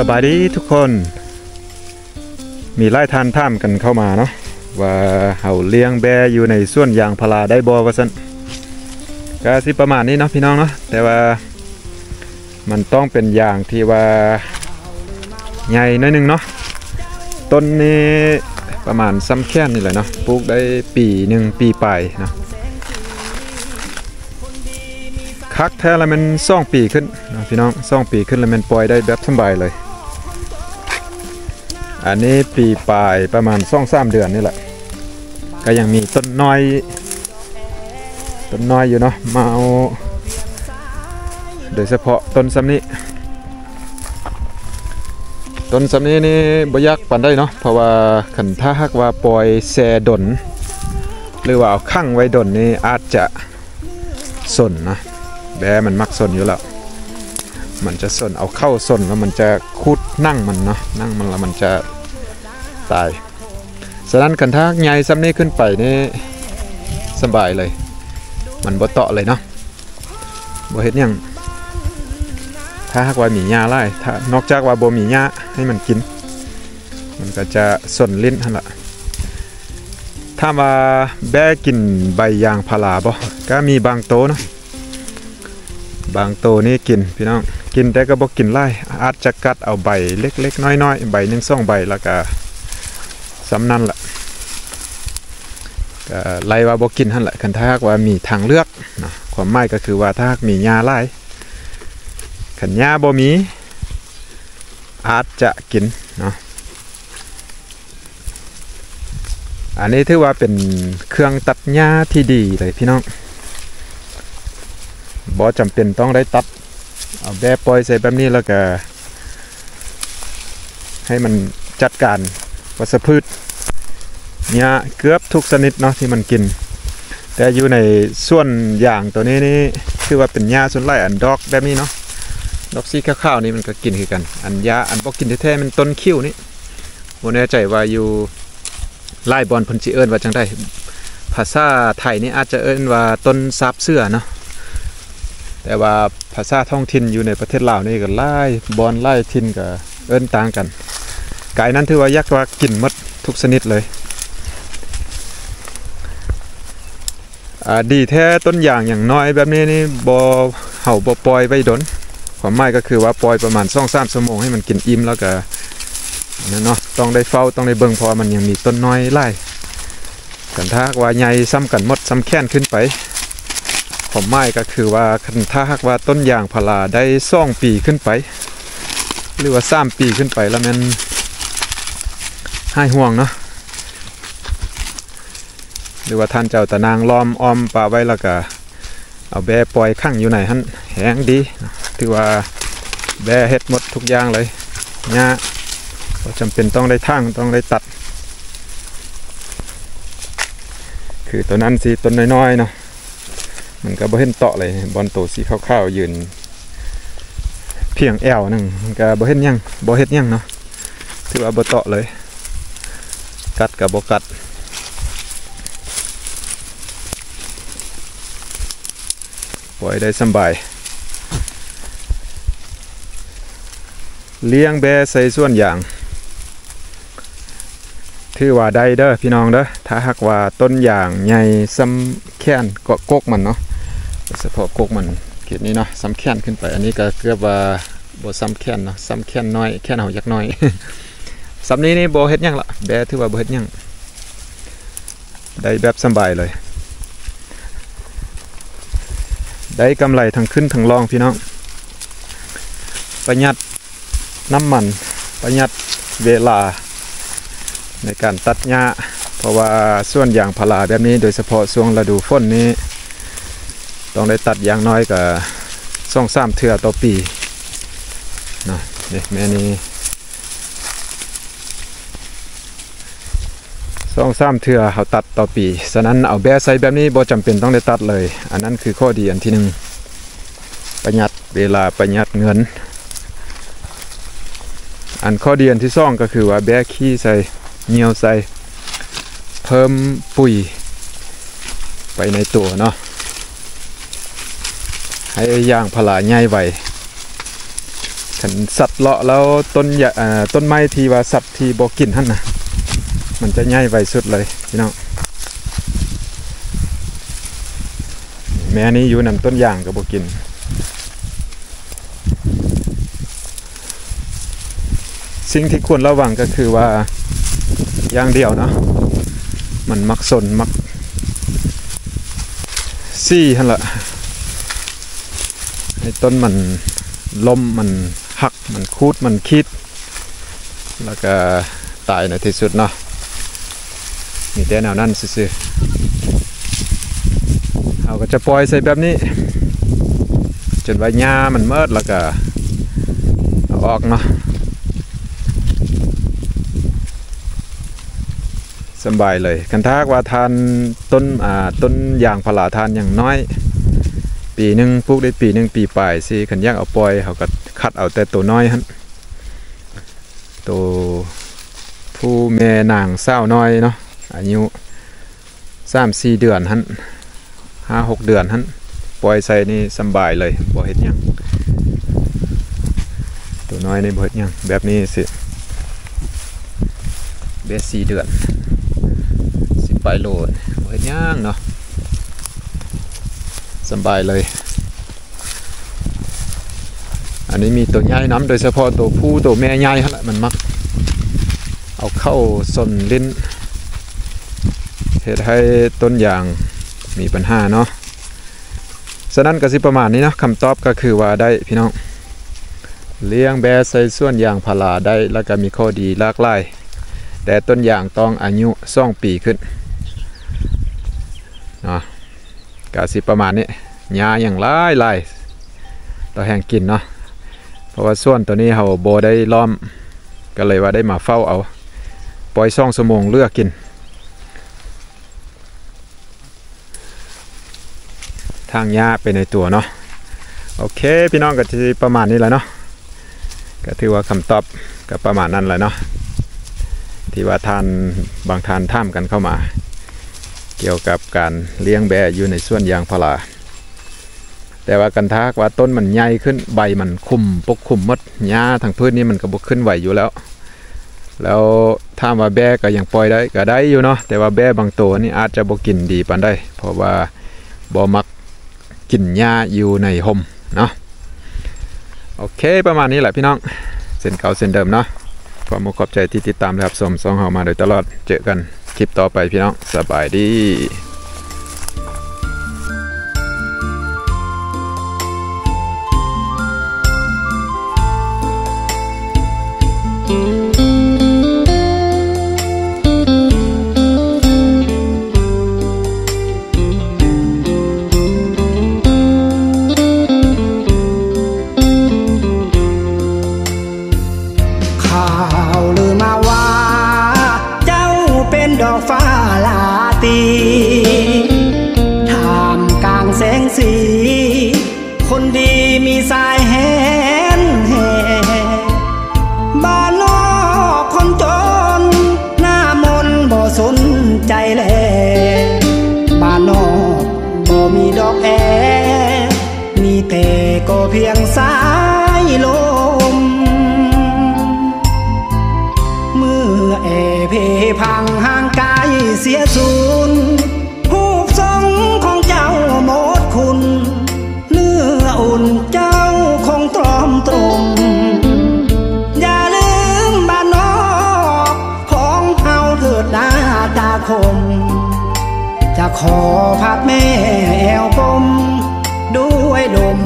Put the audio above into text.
ສະບາຍດີທຸກຄົນ. ມີຫຼາຍທ່ານຖາມກັນເຂົ້າມາເນາະ ວ່າເຮົາລ້ຽງແບ້ຢູ່ໃນສວນຢາງພາລາໄດ້ບໍ່ ວ່າຊັ້ນ. ກະຊິປະມານນີ້ເນາະພີ່ນ້ອງເນາະ ແຕ່ວ່າມັນຕ້ອງເປັນຢາງທີ່ວ່າໃຫຍ່ໜ້ອຍໜຶ່ງເນາະ. ຕົ້ນນີ້ປະມານຊ່ຳແຂນນີ້ແຫຼະເນາະ ປູກໄດ້ປີໜຶ່ງ ປີປາຍເນາະ. ຄັກແທ້ລະແມ່ນສອງປີຂຶ້ນເນາະພີ່ນ້ອງ ສອງປີຂຶ້ນລະແມ່ນປ່ອຍໄດ້ແບບສະບາຍເລີຍ. ອັນນີ້ປີປາຍປະມານສອງສາມເດືອນນີ້ແຫຼະ ກະຍັງມີຕົ້ນນ້ອຍ ຕົ້ນນ້ອຍຢູ່ເນາະ ມາເອົາ ໂດຍສະເພາະຕົ້ນຊ່ຳນີ້ ຕົ້ນຊ່ຳນີ້ນີ້ບໍ່ຢາກປານໃດເນາະ ເພາະວ່າຄັນຖ້າຫາກວ່າປ່ອຍແຊ່ດົນ ຫຼືວ່າເອົາຂັງໄວ້ດົນນີ້ອາດຈະ ສົນນະ ແບ້ມັນມັກສົນຢູ່ແລ້ວ ມັນຈະສົນ ເອົາເຂົ້າສົນແລ້ວມັນຈະຂູດໜັງມັນເນາະ ໜັງມັນແລ້ວມັນຈະຕາຍ. ສະນັ້ນຄັນຖ້າໃຫຍ່ຊ່ຳນີ້ຂຶ້ນໄປນີ້ສະບາຍເລີຍ ມັນບໍ່ເຕາະເລີຍເນາະ ບໍ່ເຮັດຫຍັງ. ຖ້າຫາກວ່າມີຫຍ້າຫຼາຍ ຖ້າ ນອກຈາກວ່າບໍ່ມີຫຍ້າໃຫ້ມັນກິນ ມັນກະຈະສົນຫຼິ້ນຫັ້ນລະ. ຖາມວ່າແບ້ກິນໃບຢາງພາລາບໍ່? ກະມີບາງໂຕເນາະ ບາງໂຕນີ້ກິນພີ່ນ້ອງ ກິນແຕ່ກະບໍ່ກິນຫຼາຍ ອາດຈະກັດເອົາໃບເລັກໆນ້ອຍໆ ໃບໜຶ່ງສອງໃບ ລະກະຊ່ຳນັ້ນລະ ກະໄລ່ວ່າບໍ່ກິນຫັ້ນລະ ຄັນຖ້າຫາກວ່າມີທາງເລືອກເນາະ. ຄວາມໝາຍກະຄືວ່າຖ້າຫາກມີຫຍ້າຫຼາຍ ຄັນຫຍ້າບໍ່ມີ ອາດຈະກິນເນາະ. ອັນນີ້ຖືວ່າເປັນເຄື່ອງຕັດຫຍ້າທີ່ດີເລີຍພີ່ນ້ອງ ບໍ່ຈຳເປັນຕ້ອງໄດ້ຕັດ ເອົາແບ້ປ່ອຍໃສ່ແບບນີ້ ລະກະໃຫ້ມັນຈັດການວັດຊະພືດ ຫຍ້າເກືອບທຸກຊະນິດເນາະທີ່ມັນກິນ. ແຕ່ຢູ່ໃນສວນຢາງໂຕນີ້ນີ້ ຄືວ່າເປັນຫຍ້າສ່ວນຫຼາຍ ອັນດອກແບບນີ້ເນາະ ດອກສີຂາວໆນີ້ມັນກະກິນຄືກັນ. ອັນຫຍ້າ ອັນບໍ່ກິນແທ້ໆແມ່ນຕົ້ນຂິ້ວນີ້ ບໍ່ແນ່ໃຈວ່າຢູ່ຫຼາຍບ່ອນເພິ່ນຊິເອີ້ນວ່າຈັ່ງໃດ ພາສາໄທນີ້ອາດຈະເອີ້ນວ່າຕົ້ນສາບເສືອເນາະ ແຕ່ວ່າພາສາທ້ອງຖິ່ນຢູ່ໃນປະເທດລາວນີ້ກະຫຼາຍບ່ອນຫຼາຍຖິ່ນກະເອີ້ນຕ່າງກັນ. ກາຍນັ້ນຖືວ່າຢາກວ່າກິນໝົດທຸກຊະນິດເລີຍ. ອາ ດີແທ້ຕົ້ນຢາງຫຍັງນ້ອຍແບບນີ້ນີ້ ບໍ່ ເຮົາບໍ່ປ່ອຍໄວ້ດົນ ຄວາມໝາຍກະຄືວ່າປ່ອຍປະມານສອງສາມຊົ່ວໂມງໃຫ້ມັນກິນອີ່ມ ລະກະນັ້ນເນາະ ຕ້ອງໄດ້ເຝົ້າ ຕ້ອງໄດ້ເບິ່ງ ເພາະວ່າມັນຍັງມີຕົ້ນນ້ອຍຫຼາຍ. ຄັນຖ້າຫາກວ່າໃຫຍ່ຊ່ຳກັນໝົດ ຊ່ຳແຂນຂຶ້ນໄປ ຄວາມໝາຍກະຄືວ່າ ຄັນຖ້າຫາກວ່າຕົ້ນຢາງພາລາໄດ້ສອງປີຂຶ້ນໄປ ຫຼືວ່າສາມປີຂຶ້ນໄປ ລະແມ່ນຫາຍຫ່ວງເນາະ ຫຼືວ່າທ່ານຈະເອົາຕາໜ່າງລ້ອມອ້ອມປະໄວ້ ລະກະເອົາແບ້ປ່ອຍຂັງຢູ່ໃນຫັ້ນ ແຮງດີ. ຖືວ່າແບ້ເຮັດໝົດທຸກຢ່າງເລີຍ ຫຍ້າ ບໍ່ຈຳເປັນຕ້ອງໄດ້ຖາງ ຕ້ອງໄດ້ຕັດ. ຄືໂຕນັ້ນຊິຕົ້ນນ້ອຍໆເນາະ ມັນກະບໍ່ເຫັນເຕາະເລີຍ ບ່ອນໂຕສີຂາວໆຢືນພຽງແອວໜຶ່ງ ມັນກະບໍ່ເຫັນຫຍັງ ບໍ່ເຮັດຫຍັງເນາະ. ຖືວ່າບໍ່ເຕາະເລີຍ ກັດກະບໍ່ກັດ ປ່ອຍໄດ້ສະບາຍ. ລ້ຽງແບ້ໃສ່ສວນຢາງ ຖືວ່າໄດ້ເດີພີ່ນ້ອງເດີ ຖ້າຫາກວ່າຕົ້ນຢາງໃຫຍ່ຊ່ຳແຂນ ກະກົກມັນເນາະ ສະເພາະກົກມັນເຂດນີ້ເນາະ ຊ່ຳແຂນຂຶ້ນໄປ. ອັນນີ້ກະເກືອບວ່າບໍ່ຊ່ຳແຂນເນາະ ຊ່ຳແຂນນ້ອຍ ແຂນເຮົາຢາກນ້ອຍ. ຊ່ຳນີ້ນີ້ບໍ່ເຮັດຫຍັງລະ ແບ້ຖືວ່າບໍ່ເຮັດຫຍັງ ໄດ້ແບບສະບາຍເລີຍ ໄດ້ກຳໄລທັງຂຶ້ນທັງລ່ອງພີ່ນ້ອງ. ປະຢັດນ້ຳມັນ ປະຢັດເວລາໃນການຕັດຫຍ້າ ເພາະວ່າສວນຢາງພາລາແບບນີ້ ໂດຍສະເພາະຊ່ວງລະດູຝົນນີ້ ຕ້ອງໄດ້ຕັດຢ່າງໜ້ອຍກະສອງສາມເທື່ອຕໍ່ປີເນາະ. ນີ້ແມ່ນີ້ ສອງສາມເທື່ອເຮົາຕັດຕໍ່ປີ. ສະນັ້ນເອົາແບ້ໃສ່ແບບນີ້ ບໍ່ຈຳເປັນຕ້ອງໄດ້ຕັດເລີຍ. ອັນນັ້ນຄືຂໍ້ດີອັນທີໜຶ່ງ ປະຢັດເວລາ ປະຢັດເງິນ. ອັນຂໍ້ດີອັນທີສອງກະຄືວ່າແບ້ຂີ້ໃສ່ ຍ່ຽວໃສ່ ເພີ່ມປຸ໋ຍໄປໃນໂຕເນາະ ໃຫ້ຢາງພາລາໃຫຍ່ໄວ. ເ ຄັນສັດເລາະແລ້ວ ຕົ້ນຢາ ເອີ ຕົ້ນໄມ້ທີ່ວ່າສັດທີ່ບໍ່ກິນຫັ້ນນະ ມັນຈະໃຫຍ່ໄວສຸດເລີຍພີ່ນ້ອງ. ແມ່ນີ້ຢູ່ນຳຕົ້ນຢາງກໍບໍ່ກິນ. ສິ່ງທີ່ຄວນລະວັງກໍຄືວ່າ ຢ່າງດຽວເນາະ ມັນມັກຊົນ ມັກຊີ້ຫັ້ນລະ ໃຫ້ຕົ້ນມັນລົ້ມ ມັນຫັກ ມັນຂູດ ມັນຂີດ ແລ້ວກະຕາຍໃນທີ່ສຸດເນາະ. ມີແຕ່ແນວນັ້ນຊື່ໆ. ເຮົາກໍຈະປ່ອຍໃສ່ແບບນີ້ ຈົນວ່າຫຍ້າມັນໝົດ ແລ້ວກໍເອົາອອກເນາະ. ສຳບາຍເລີຍ. ຄັນຖ້າຫາກວ່າທ່ານ ຕົ້ນ ອ່າ ຕົ້ນຢາງພາລາທ່ານຍັງນ້ອຍ ປີໜຶ່ງ ປູກໄດ້ປີໜຶ່ງ ປີປາຍຊີ້ ຄັນຢາກເອົາປ່ອຍ ເຮົາກໍຄັດເອົາແຕ່ໂຕນ້ອຍຫັ້ນ ໂຕຜູ້ແມ່ນາງສາວນ້ອຍເນາະ ອາຍຸສາມສີ່ເດືອນຫັ້ນ ຫ້າຫົກເດືອນຫັ້ນ ປ່ອຍໃສ່ນີ້ສຳບາຍເລີຍ ບໍ່ເຮັດຫຍັງ. ໂຕນ້ອຍນີ້ບໍ່ເຮັດຫຍັງ ແບບນີ້ຊິ ແບບສີ່ເດືອນ ສິບປາຍໂລ ບໍ່ເຮັດຫຍັງເນາະ ສຳບາຍເລີຍ. ອັນນີ້ມີໂຕໃຫຍ່ນຳ ໂດຍສະເພາະໂຕຜູ້ໂຕແມ່ໃຫຍ່ຫັ້ນລະ ມັນມັກເອົາເຂົ້າຊົນຫຼິ້ນ ເຮັດໃຫ້ຕົ້ນຢາງມີບັນຫາເນາະ. ສະນັ້ນກໍຊິປະມານນີ້ເນາະ ຄຳຕອບກໍຄືວ່າໄດ້ພີ່ນ້ອງ ລ້ຽງແບ້ໃສ່ສວນຢາງພາລາໄດ້ ແລ້ວກໍມີຂໍ້ດີຫຼາກຫຼາຍ ແຕ່ຕົ້ນຢາງຕ້ອງອາຍຸສອງປີຂຶ້ນເນາະ. ກະຊິປະມານນີ້ ຫຍ້າຫຍັງຫຼາຍໆ ຕໍ່ແຮງກິນເນາະ ເພາະວ່າສວນໂຕນີ້ເຮົາບໍ່ໄດ້ລ້ອມ ກໍເລີຍວ່າໄດ້ມາເຝົ້າເອົາ ປ່ອຍສອງຊົ່ວໂມງເຫຼືອກິນ ຖາງຫຍ້າໄປໃນຕົວເນາະ. ໂອເຄ ພີ່ນ້ອງ ກໍຊິປະມານນີ້ແຫຼະເນາະ. ກໍຖືວ່າຄຳຕອບກໍປະມານນັ້ນແຫຼະເນາະ ທີ່ວ່າທ່ານ ບາງທ່ານຖາມກັນເຂົ້າມາ ກ່ຽວກັບການລ້ຽງແບ້ຢູ່ໃນສວນຢາງພາລາ. ແຕ່ວ່າຄັນຖ້າຫາກວ່າຕົ້ນມັນໃຫຍ່ຂຶ້ນ ໃບມັນຄຸມປົກຄຸມໝົດ ຫຍ້າທັງພືດນີ້ມັນກໍບໍ່ຂຶ້ນໄຫວຢູ່ແລ້ວ. ແລ້ວຖາມວ່າແບ້ກໍຍັງປ່ອຍໄດ້ ກໍໄດ້ຢູ່ເນາະ ແຕ່ວ່າແບ້ບາງໂຕນີ້ອາດຈະບໍ່ກິນດີປານໃດ ເພາະວ່າບໍ່ມັກ ກິນຫຍ້າຢູ່ໃນຮົ່ມເນາະ. ໂອເຄ ປະມານນີ້ແຫຼະພີ່ນ້ອງ ເຊັ່ນເກົ່າເຊັ່ນເດີມເນາະ. ຂອບອົກຂອບໃຈທີ່ຕິດຕາມ ແລະ ຮັບຊົມຊ່ອງເຮົາມາໂດຍຕະຫຼອດ. ເຈີກັນຄລິບຕໍ່ໄປພີ່ນ້ອງ ສະບາຍດີ. ຂ່າວລືມາວ່າ ເຈົ້າເປັນດອກຟ້າລາຕີ ທ່າມກາງແສງສີ ຄົນດີມີສາຍແຫນແຫ່. ບ້ານນອກຄົນຈົນ ໜ້າມົນບໍ່ສົນໃຈແລ. ບ້ານນອກບໍ່ມີດອກແອ ມີແຕ່ກໍພຽງສາຍລົມ. ເມື່ອແອເພພັງຮ່າງກາຍເສຍສູນ ຮູບຊົງຂອງເຈົ້າໝົດຄຸນ ເນື້ອອຸ່ນເຈົ້າຄົງຕຣອມຕຣົມ. ຢ່າລືມບ້ານນອກຂອງເຮົາເຖີດໜ້າຕາຄົມ ຈະຂໍພັດແມ່ແອວກົມ ດ້ວຍດົມ